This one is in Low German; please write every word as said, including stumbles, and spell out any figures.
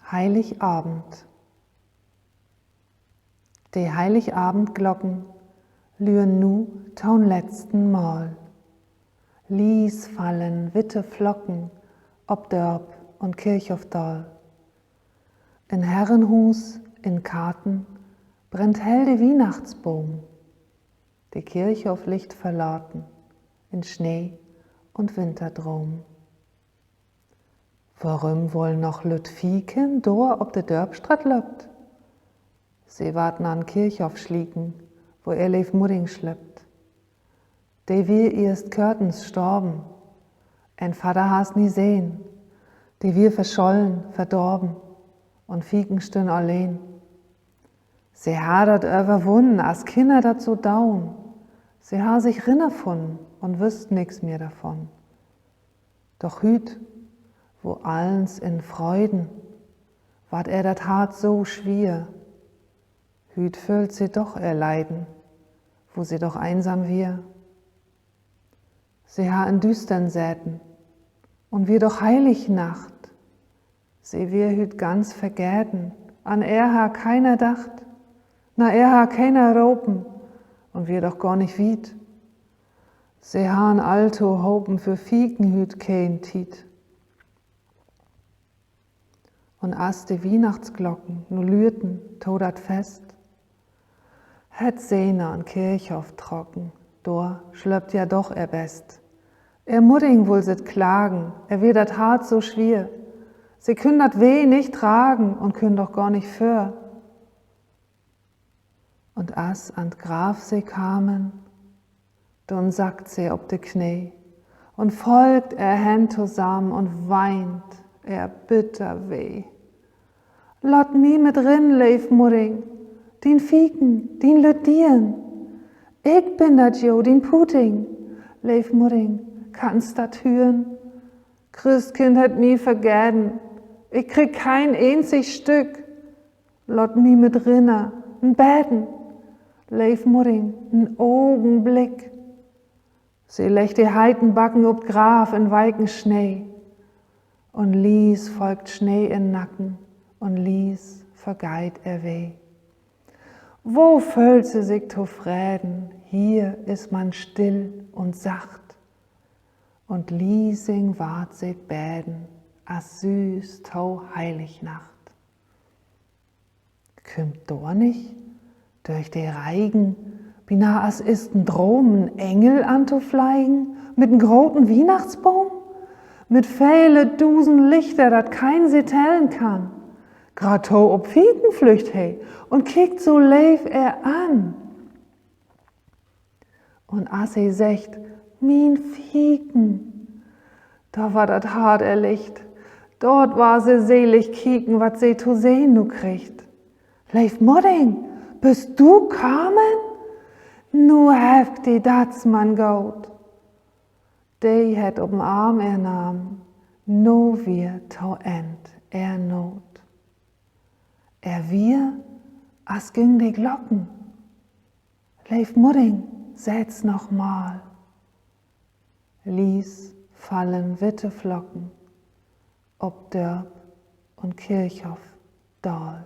Heiligabend. De Heiligabendglocken lüren nu to'n letzten Mal. Lies fallen witte Flocken op Dörp un Kirchhoff daal. In Herrenhuus, in Katen brennt hell de Wiehnachtsboom. De Kirchhoff liggt verlaten in Snee un Winterdroom. Worüm woll noch lütt Fieken dor op de Dörpstraat löppt? Se warrt na'n Kirchhoff slieken, wo ehr leev Mudding slöppt. De wier eerst körtens storven, ehr Vadder harr s' nie sehn. De wier verschollen, verdorven, un Fieken stünn alleen. Se harr dat överwunnen, as Kinner dat so doon. Se harr sik rinnerfunnen un wüsst nix mehr dorvon. Doch hüüt, wo allens in Freuden, warrt ehr dat Hart so swier. Hüüt föhlt se doch ehr Leiden, wo se doch einsam wier. Se harr in Düstern seten un wier doch Heilignacht. Se wier hüüt ganz vergeten, an ehr harr keiner dacht, na ehr harr keiner ropen un wier doch gor nich wiet. Se harrn all tohopen för Fieken hüüt keen Tiet. Un as de Wiehnachtsglocken nu lüerten to dat Fest, hett se na'n Kirchhoff trocken, dor slöppt ja doch ehr Best. Ehr Mudding wull sitt klagen, ehr wier dat Hart so swier. Se künn dat Weh nich dragen un künn doch gor nich vör. Un as an 't Graff se kamen, dunn sackt se op de Knee un folgt ehr Hänn tosamen un weint ehr bitter Weh. Laat mi mit rin, leev Mudding, dien Fieken, dien lütt Diern. Ik bün dat jo, dien Puting, leev Mudding, kannst dat hüren? Christkind hett mi vergeten, ik krieg keen eenzig Stück. Laat mi mit rinner, en beten, leev Mudding, en Ogenblick. Se leggt de heiten Backen op 't Graff in weiken Snee. Un lies folgt Snee in Nacken, un lies vergeiht ehr Weh. Wo föhlt se sik tofreden, hier is man still un sacht. Un liesing warrt se beden, as süss to Heilignacht. Kümmt dor nich dörch de Reigen, binah as is en Droom, en Engel antofleigen mit en groten Wiehnachtsboom, mit vele dusend Lichter, dat keen se tellen kann? Graad to op Fieken flüggt he un kiekt so leev ehr an. Un as he seggt: Mien Fieken, dor warrt dat Hart ehr licht. Dor warrt se selig kieken, wat se to sehn nu kriggt. Leev Mudding, büst du kamen? Nu heff ik di, dat is man goot. De hett op 'n Arm ehr nahmen, nu wier to Enn ehr Noot. Ehr wier, as güng de Glocken: Leev Mudding, segg s' noch mal. Lies fallen witte Flocken op Dörp un Kirchhoff daal.